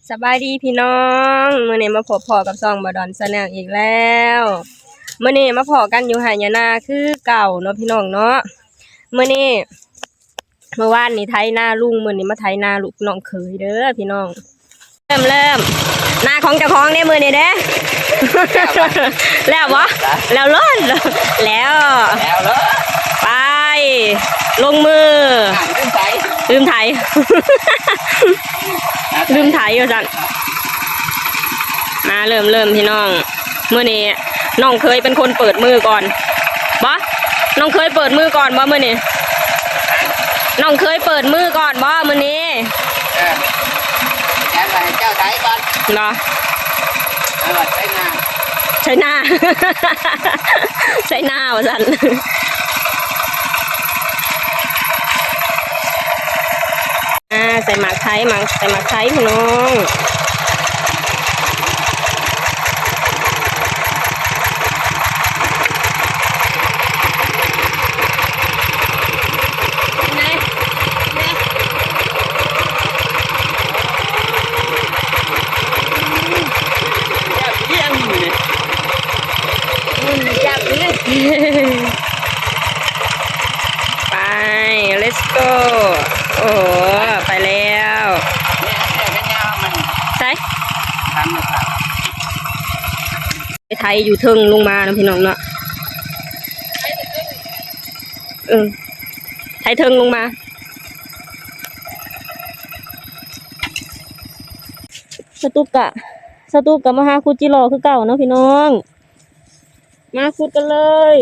ສະບາຍດີພີ່ນ້ອງ, ມື້ນີ້ມາພົບພໍ້ກັບຊ່ອງບ່າວດອນ Channel ອີກແລ້ວ. ມື້ນີ້ມາພໍ້ກັນຢູ່ໄຮ່ຍານາຄືເກົ່າເນາະພີ່ນ້ອງເນາະ. ມື້ນີ້ ເມື່ອວານນີ້ໄຖນາລຸງ, ມື້ນີ້ມາໄຖນາລູກນ້ອງເຂີຍເດີພີ່ນ້ອງ. ເລີ່ມ ເລີ່ມ ນາຂອງເຈົ້າຂອງເດ້ມື້ນີ້ເດ້. ແລ້ວບໍ່? ແລ້ວໂລດ ແລ້ວ ແລ້ວເລີຍ ໄປ ລົງມື. ອ້າວ ລືມໄຖ ລືມໄຖ ລືມໄຖວ່າຊັ້ນ. ມາ ເລີ່ມ ເລີ່ມ ພີ່ນ້ອງ. ມື້ນີ້ນ້ອງເຂີຍເປັນຄົນເປີດມືກ່ອນບໍ? ນ້ອງເຂີຍເປີດມືກ່ອນບໍມື້ນີ້? ນ້ອງເຂີຍເປີດມືກ່ອນບໍມື້ນີ້? ເອີ ແລ້ວໃຫ້ເຈົ້າໄຖກ່ອນບໍ? ເອີ ໃຊ້ໜ້າ ໃຊ້ໜ້າ ໃຊ້ໜ້າວ່າຊັ້ນ. ອ່າ ໃສ່ໝາກໄທ ໝາກ ໃສ່ໝາກໄທພີ່ນ້ອງ. ໄປ let's go. ໂອ້ໂຫ ໄປແລ້ວ. ໃສ? ໄປໄຖຢູ່ເທິງລົງມາເນາະພີ່ນ້ອງເນາະ. ເອີ ໄຖເທິງລົງມາ. ສະຕຸກກະ ສະຕຸກກະມາຫາຂຸດຈິຫຼໍ່ຄືເກົ່າເນາະພີ່ນ້ອງ. ມາຂຸດກັນເລີຍ.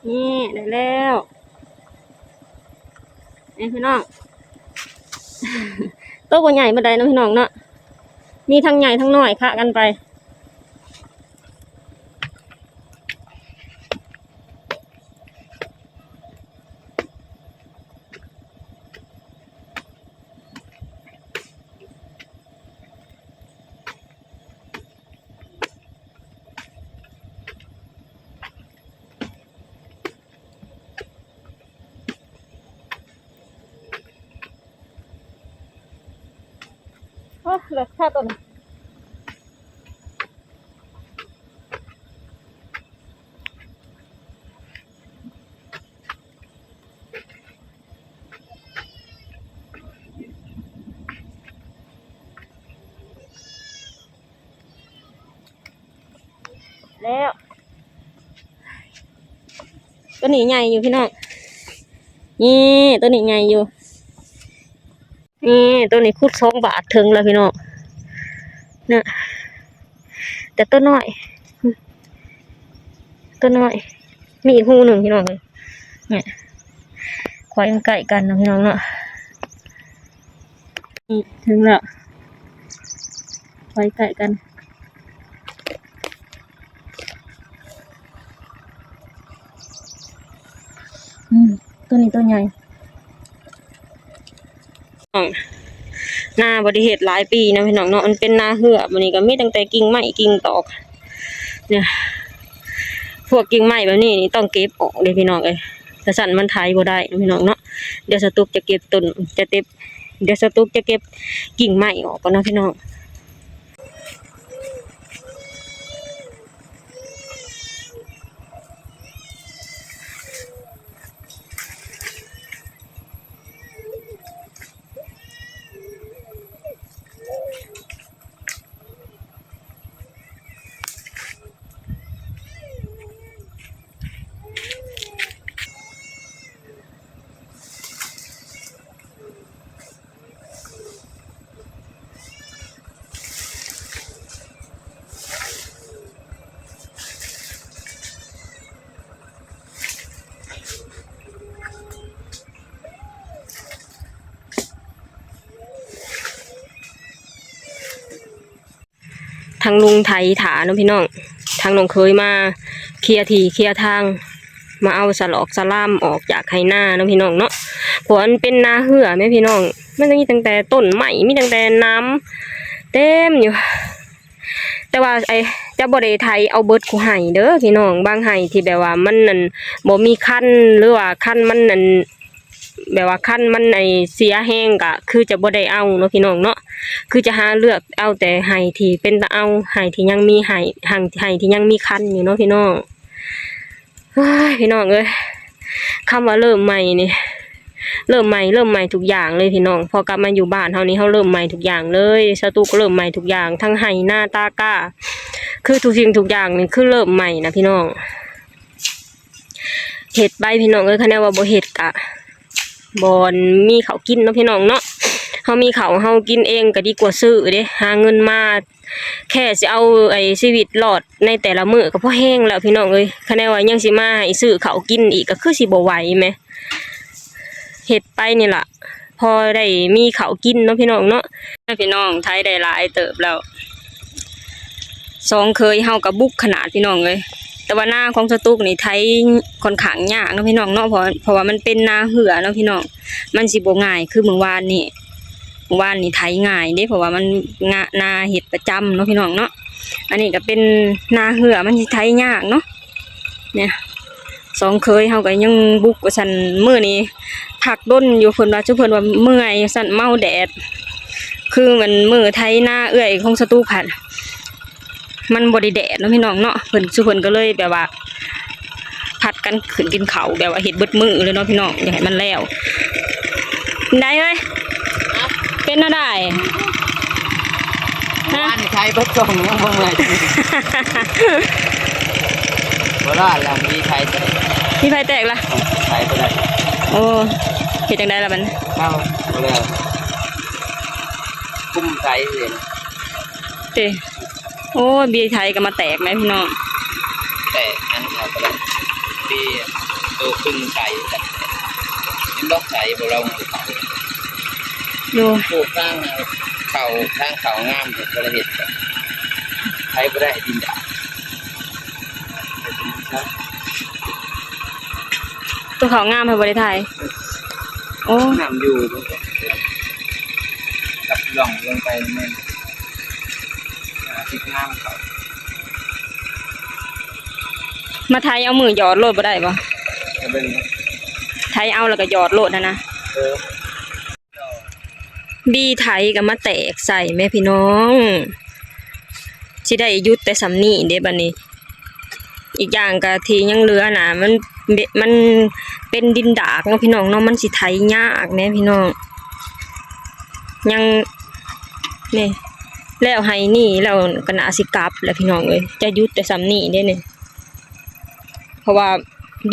ນີ້ ໄດ້ແລ້ວ ນີ້ພີ່ນ້ອງ. ໂຕບໍ່ໃຫຍ່ປານໃດເນາະພີ່ນ້ອງເນາະ, ມີທັງໃຫຍ່ທັງນ້ອຍຄະກັນໄປ. ໂອ້ ເລີດຄ່ະຕົວນີ້. ແລ້ວ ຕົວນີ້ໃຫຍ່ຢູ່ພີ່ນ້ອງ. ນີ້ ຕົວນີ້ໃຫຍ່ຢູ່. ນີ້ ຕົວນີ້ຂຸດສອງບາດເຖິງແລ້ວພີ່ນ້ອງ ນະ. ແຕ່ຕົວນ້ອຍ ຕົວນ້ອຍ ມີອີກຮູໜຶ່ງພີ່ນ້ອງເອີຍ. ນີ້ ຄວາຍມັນໃກ້ກັນເນາະພີ່ນ້ອງເນາະ. ນີ້ ເຖິງແລ້ວ ຄວາຍໃກ້ກັນ. ອືມ ຕົວນີ້ຕົວໃຫຍ່. ນາບໍ່ໄດ້ເຮັດຫຼາຍປີນະພີ່ນ້ອງເນາະ, ມັນເປັນນາເຮືອ. ມື້ນີ້ກໍມີຕັ້ງແຕ່ກິ່ງໄມ້ກິ່ງຕອກ ນີ້ ພວກກິ່ງໄມ້ແບບນີ້ນີ້ຕ້ອງເກັບອອກເດ້ພີ່ນ້ອງເອີຍ, ຖ້າຊັ້ນມັນໄຖບໍ່ໄດ້ນະພີ່ນ້ອງເນາະ. ດຽວສະຕຸກຈະເກັບຕົ້ນ ຈະເກັບ ດຽວສະຕຸກຈະເກັບກິ່ງໄມ້ອອກກ່ອນເນາະພີ່ນ້ອງ. ທາງລຸງໄຖຖ້າເນາະພີ່ນ້ອງ, ທາງນ້ອງເຂີຍມາເຄຍທີ່ເຄຍທາງ ມາເອົາສະຫຼອກສະຫຼາມອອກຈາກໄຮ່ນາເນາະພີ່ນ້ອງເນາະ. ເພາະວ່າມັນເປັນນາເຮືອແມ່ພີ່ນ້ອງ, ມັນຈະມີຕັ້ງແຕ່ຕົ້ນໄມ້ ມີຕັ້ງແຕ່ໜາມເຕັມຢູ່. ແຕ່ວ່າ ໄອ້ ຈະບໍ່ໄດ້ໄຖເອົາເບິດຄູ່ໄຮ່ເດີພີ່ນ້ອງ, ບາງໄຮ່ທີ່ແບບວ່າມັນນັ້ນບໍ່ມີຄັນ ຫຼືວ່າຄັນມັນນັ້ນ ແບບວ່າຄັນມັນ ໄອ້ ເສຍແຮງ ກະຄືຈະບໍ່ໄດ້ເອົາເນາະພີ່ນ້ອງເນາະ, ຄືຈະຫາເລືອກເອົາແຕ່ໄຮ່ທີ່ເປັນຕາເອົາ, ໄຮ່ທີ່ຍັງມີໄຮ່ ໄຮ່ທີ່ຍັງມີຄັນຢູ່ເນາະພີ່ນ້ອງ. ໂອ້ຍ ພີ່ນ້ອງເອີຍ ຄຳວ່າເລີ່ມໃໝ່ນີ້ ເລີ່ມໃໝ່ ເລີ່ມໃໝ່ທຸກຢ່າງເລີຍພີ່ນ້ອງ. ພໍກັບມາຢູ່ບ້ານເຮົານີ້ ເຮົາເລີ່ມໃໝ່ທຸກຢ່າງເລີຍ, ສະຕູກກໍເລີ່ມໃໝ່ທຸກຢ່າງ, ທັງໄຮ່ນາຕາກ້າ ຄືທຸກສິ່ງທຸກຢ່າງນີ້ຄືເລີ່ມໃໝ່ນະພີ່ນ້ອງ. ເຮັດໄປພີ່ນ້ອງເອີຍ, ຄັນແນວວ່າບໍ່ເຮັດກະບໍ່ມີເຂົ້າກິນເນາະພີ່ນ້ອງເນາະ. ເຮົາມີເຂົ້າເຮົາກິນເອງກໍດີກວ່າຊື້ເດ້, ຫາເງິນມາ ແຄ່ຊິເອົາ ໄອ້ ຊີວິດລອດໃນແຕ່ລະມື້ກໍພໍແຮງແລ້ວພີ່ນ້ອງເອີຍ, ຄັນແນວວ່າຍັງຊິມາໃຫ້ຊື້ເຂົ້າກິນອີກກໍຄືຊິບໍ່ໄຫວແມ. ເຮັດໄປນີ້ລະ ພໍໄດ້ມີເຂົ້າກິນເນາະພີ່ນ້ອງເນາະ. ພີ່ນ້ອງ ໄຖໄດ້ຫຼາຍເຕີບແລ້ວ, ສອງເຂີຍເຮົາກໍບຸກຂະໜາດພີ່ນ້ອງເອີຍ. ແຕ່ວ່ານາຂອງສະຕຸກນີ້ໄຖຄ່ອນຂ້າງຍາກເນາະພີ່ນ້ອງເນາະ, ເພາະ ເພາະວ່າມັນເປັນນາເຮືອເນາະພີ່ນ້ອງ, ມັນຊິບໍ່ງ່າຍຄືມື້ວານນີ້. ວານນີ້ໄຖງ່າຍເດ້ ເພາະວ່າມັນ ນາເຮັດປະຈຳເນາະພີ່ນ້ອງເນາະ. ອັນນີ້ກໍເປັນນາເຮືອ ມັນຊິໄຖຍາກເນາະ. ເນຍ ສອງເຂີຍເຮົາກໍຍັງບຸກວ່າຊັ້ນ, ມື້ນີ້ພັກດົນຢູ່, ເພິ່ນວ່າ ຊຸມເພິ່ນວ່າເມື່ອຍວ່າຊັ້ນ ເມົາແດດ. ຄືມັນມື້ໄຖນາເອື້ອຍຂອງສະຕູພັດ ມັນບໍ່ໄດ້ແດດເນາະພີ່ນ້ອງເນາະ, ເພິ່ນ ຊຸມເພິ່ນກໍເລີຍແບບວ່າຜັດກັນຂຶ້ນກິນເຂົ້າ, ແບບວ່າເຮັດເບິດມື້ເລີຍເນາະພີ່ນ້ອງ, ຢາກໃຫ້ມັນແລ້ວ. ໄດ້ເອີຍ ເປັນແນວໃດ? ຮະ? ວານນີ້ໄຖເບິດຊ່ວງ ຍັງບໍ່ເມື່ອຍ. ບໍ່ລອດລະ ມີໄຖແຕກ. ມີໄຜແຕກລະ? ໄຖບໍ່ໄດ້. ໂອ້ ເຮັດຈັ່ງໃດລະບັດນີ້? ເອົາບໍ່ແລ້ວ ກຸມໄຖເອງ ເຕ. ໂອ້ຍ ບີໄຖກໍມາແຕກແມ່ພີ່ນ້ອງ. ແຕກ ອັນເອົາໄປແລ້ວ ບີໂຕຄຶ່ງໄຖກັນ. ເຫັນບໍ່ ໄຖບໍ່ລອງເຂົ້າ ຢູ່ ປູກທາງເຂົ້າ ທາງເຂົ້າງາມ ບໍ່ໄດ້ເຮັດ ໄຖບໍ່ໄດ້ ດິນດາ ໂຕເຂົ້າງາມໃຫ້ບໍ່ໄດ້ໄຖ. ໂອ້ ນ້ຳຢູ່ ກັບລ່ອງລົງໄປແມ່ນ ຫາຕິດງາມເຂົ້າ. ມາໄຖເອົາມືຫຍອດໂລດບໍ່ໄດ້ບໍ່? ໄຖເອົາແລ້ວກໍຫຍອດໂລດຫັ້ນນະ. ເອີ ບີໄຖກໍມາແຕກໃສ່ແມ່ພີ່ນ້ອງ, ຊິໄດ້ຢຸດແຕ່ສ່ຳນີ້ເດ້ບັດນີ້. ອີກຢ່າງກໍທີ່ຍັງເຫຼືອນະ ມັນ ມັນເປັນດິນດາກເນາະພີ່ນ້ອງເນາະ, ມັນຊິໄຖຍາກແດ່ພີ່ນ້ອງ. ຍັງ ນີ້ ແລ້ວໄຮ່ນີ້ແລ້ວກໍໜ້າຊິກັບແລ້ວພີ່ນ້ອງເອີຍ, ຈະຢຸດແຕ່ສ່ຳນີ້ເດ້ນີ້. ເພາະວ່າ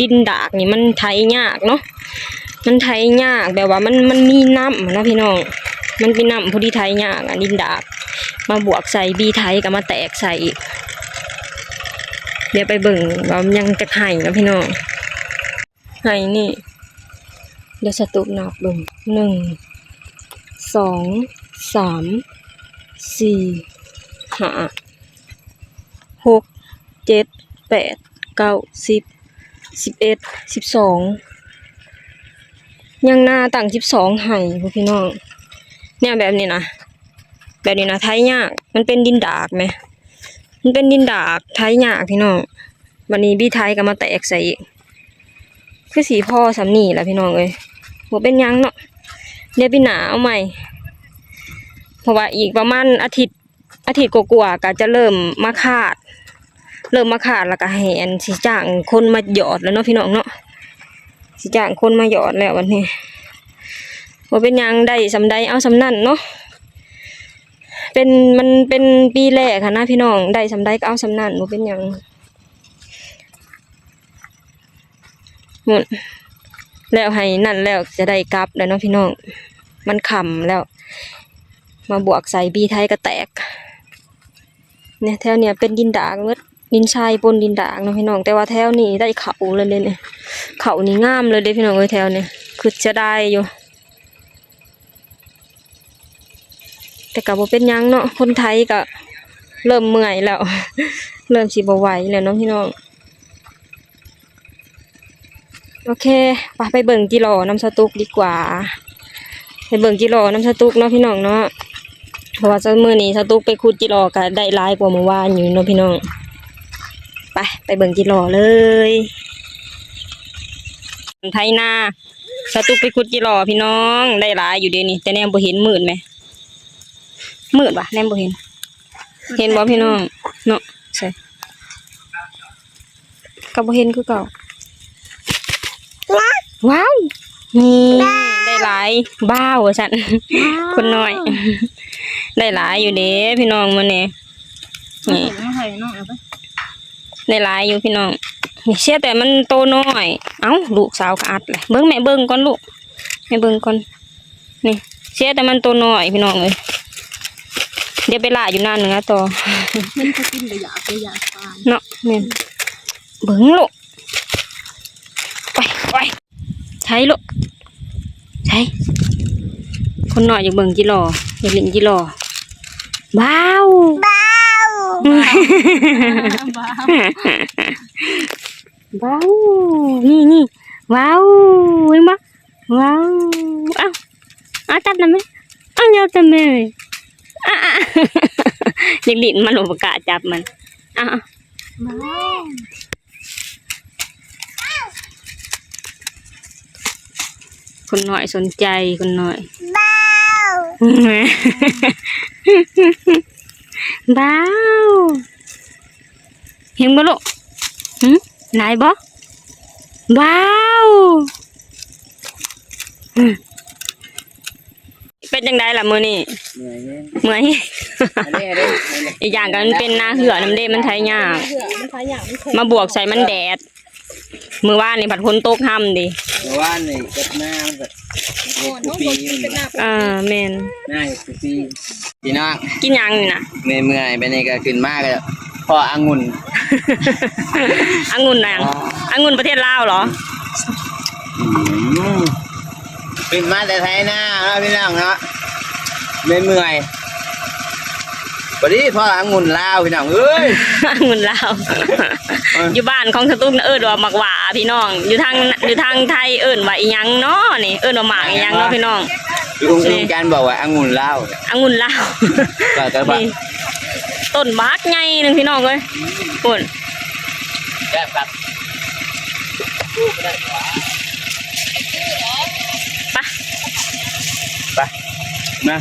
ດິນດາກນີ້ມັນໄຖຍາກເນາະ, ມັນໄຖຍາກ ແບບວ່າມັນ ມັນມີນ້ຳນະພີ່ນ້ອງ, ມັນມີນ້ຳພໍດີໄຖຍາກ. ອັນດິນດາກມາບວກໃສ່ ບີໄຖກໍມາແຕກໃສ່ອີກ. ດຽວໄປເບິ່ງວ່າມັນຍັງຈັກໄຮ່ເນາະພີ່ນ້ອງ. ໄຮ່ນີ້ ດຽວສະຕຸກນັບເບິ່ງ ໜຶ່ງ ສອງ ສາມ ສີ່ ຫ້າ ຫົກ ເຈັດ ແປດ ເກົ້າ ສິບ ສິບເອັດ ສິບສອງ ຍັງນາຕັ້ງສິບສອງໄຮ່ພຸ້ນພີ່ນ້ອງ. ແນວແບບນີ້ນະ ແບບນີ້ນະໄຖຍາກ, ມັນເປັນດິນດາກແມ, ມັນເປັນດິນດາກ ໄຖຍາກພີ່ນ້ອງ. ບັດນີ້ບີໄຖກໍມາແຕກໃສ່ອີກ. ຄືຊິພໍສ່ຳນີ້ລະພີ່ນ້ອງເອີຍ, ບໍ່ເປັນຫຍັງເນາະ, ດຽວປີໜ້າເອົາໃໝ່. ເພາະວ່າອີກປະມານອາທິດ ອາທິດກວ່າໆ ກໍຈະເລີ່ມມາຄາດ, ເລີ່ມມາຄາດ ແລ້ວກໍໃຫ້ອັນ ຊິຈ້າງຄົນມາຫຍອດແລ້ວເນາະພີ່ນ້ອງເນາະ, ຊິຈ້າງຄົນມາຫຍອດແລ້ວບັດນີ້. ບໍ່ເປັນຫຍັງ, ໄດ້ສ່ຳໃດເອົາສ່ຳນັ້ນເນາະ. ເປັນ ມັນເປັນປີແລກຫັ້ນນະພີ່ນ້ອງ, ໄດ້ສ່ຳໃດກໍເອົາສ່ຳນັ້ນ, ບໍ່ເປັນຫຍັງ. ໝົດແລ້ວ ໃຫ້ນັ້ນແລ້ວຈະໄດ້ກັບແລ້ວເນາະພີ່ນ້ອງ, ມັນຄ່ຳແລ້ວ. ມາບວກໃສ່ບີໄທກໍແຕກ. ນີ້ແຖວນີ້ເປັນດິນດາກໝົດ, ດິນຊາຍປົນດິນດາກເນາະພີ່ນ້ອງ, ແຕ່ວ່າແຖວນີ້ໄດ້ເຂົ້າເລີຍເດ້ນີ້, ເຂົ້ານີ້ງາມເລີຍເດ້ພີ່ນ້ອງເອີຍ. ແຖວນີ້ຄຶດເສຍດາຍຢູ່. ແຕ່ກໍບໍ່ເປັນຫຍັງເນາະ, ຄົນໄທກໍ ເລີ່ມເມື່ອຍແລ້ວ ເລີ່ມຊິບໍ່ໄຫວແລ້ວເນາະພີ່ນ້ອງ. ໂອເຄ ໄປ ໄປເບິ່ງຈິຫຼໍ່ນຳສະຕຸກດີກວ່າ ໄປເບິ່ງຈິຫຼໍ່ນຳສະຕຸກເນາະພີ່ນ້ອງເນາະ. ເພາະວ່າມື້ນີ້ສະຕຸກໄປຂຸດຈິຫຼໍ່ກໍໄດ້ຫຼາຍກວ່າມື້ວານຢູ່ເນາະພີ່ນ້ອງ. ໄປ ໄປເບິ່ງຈິຫຼໍ່ເລີຍ ໄຖນາ ສະຕຸກໄປຂຸດຈິຫຼໍ່ພີ່ນ້ອງ ໄດ້ຫຼາຍຢູ່ເດນີ້ ແຕ່ແນມບໍ່ເຫັນ ມືດແມະ ມືດຫວາ ແນມບໍ່ເຫັນ ເຫັນບໍ່ພີ່ນ້ອງເນາະ ໃສ່ ກໍບໍ່ເຫັນຄືເກົ່າ. ວ້າວ ນີ້ ວ້າວ ໄດ້ຫຼາຍ ວ້າວ ວ່າຊັ້ນ ວ້າວ ຄົນນ້ອຍ ໄດ້ຫຼາຍຢູ່ເດ້ພີ່ນ້ອງມື້ນີ້ ນີ້ ເອົາໃຫ້ນ້ອງເອົາໄປ ໄດ້ຫຼາຍຢູ່ພີ່ນ້ອງ. ນີ້ ເສຍແຕ່ມັນໂຕນ້ອຍ ເອົ້າ ລູກສາວກໍອັດແຫຼະ ເບິ່ງແມ່ເບິ່ງກ່ອນລູກ ໃຫ້ເບິ່ງກ່ອນ. ນີ້ ເສຍແຕ່ມັນໂຕນ້ອຍພີ່ນ້ອງເອີຍ ດຽວໄປລ່າຢູ່ນາເໜືອຕໍ່ ມັນກໍກິນໄປຢາກໄປຢາກປານເນາະ. ແມ່ນ ເບິ່ງລູກ ໄປ ໄປ ໃສ່ລູກ ໃສ່ ຄົນນ້ອຍຢາກເບິ່ງຈິຫຼໍ່ ຢາກຫຼິ້ນຈິຫຼໍ່. ວ້າວ ວ້າວ ວ້າວ ນີ້ ນີ້ ວ້າວ ເຫັນບໍ່? ວ້າວ ເອົ້າ ເອົາຈັບນຳແມ່ ເອົາຈັບນຳແມ່ ອາ ອາ ຢາກຫຼິ້ນ ມັນບໍ່ກ້າຈັບມັນ ເອົາ ເອົາ ວ້າວ ຄົນນ້ອຍສົນໃຈ ຄົນນ້ອຍ ວ້າວ ວ້າວ ເຫັນບໍ່ລູກ? ຫຶ? ຫຼາຍບໍ່? ວ້າວ ເປັນຈັ່ງໃດລະມື້ນີ້? ເມື່ອຍແຮງ ເມື່ອຍ ອັນນີ້ ອັນນີ້ ອີກຢ່າງກໍມັນເປັນນາເຫືອນຳເດ້ ມັນໄຖຍາກ ເຫືອມັນໄຖຍາກ ມັນ ມາບວກໃສ່ມັນແດດ ມື້ວານນີ້ພັດຝົນຕົກຮຳເດ້ ມື້ວານນີ້ເກັບມາມັນກໍເຮັດກູປີ ເອີ ແມ່ນ ໜ້າເຮັດກູປີ. ພີ່ນ້ອງ ກິນຫຍັງນີ້ນະ? ເມື່ອຍໆ ບາດນີ້ກໍຂຶ້ນມາກໍພໍອະງຸ່ນ ອະງຸ່ນຫຍັງ? ອໍ ອະງຸ່ນປະເທດລາວເຫລອ? ອືມ ຂຶ້ນມາແຕ່ໄຖນາເນາະ ພີ່ນ້ອງເນາະ ເມື່ອຍໆ ພໍດີພໍອະງຸ່ນລາວ ພີ່ນ້ອງເອີຍ ອະງຸ່ນລາວ ເອີ ຢູ່ບ້ານຂອງສະຕຸກນະເອີ້ນວ່າໝາກຫວ້າ ພີ່ນ້ອງ ຢູ່ທາງ ຢູ່ທາງໄທເອີ້ນວ່າອີ່ຫຍັງເນາະນີ້ ເອີ້ນວ່າໝາກອີ່ຫຍັງເນາະ ພີ່ນ້ອງ? ລຸງ ລຸງຈັນບອກວ່າອະງຸ່ນລາວ ອະງຸ່ນລາວ ກໍ ກໍວ່າ ນີ້ ຕົ້ນບັກໃຫຍ່ໜຶ່ງ ພີ່ນ້ອງເອີຍ ພຸ້ນ ແຊບຄັກ ໄປ ໄປ ມາ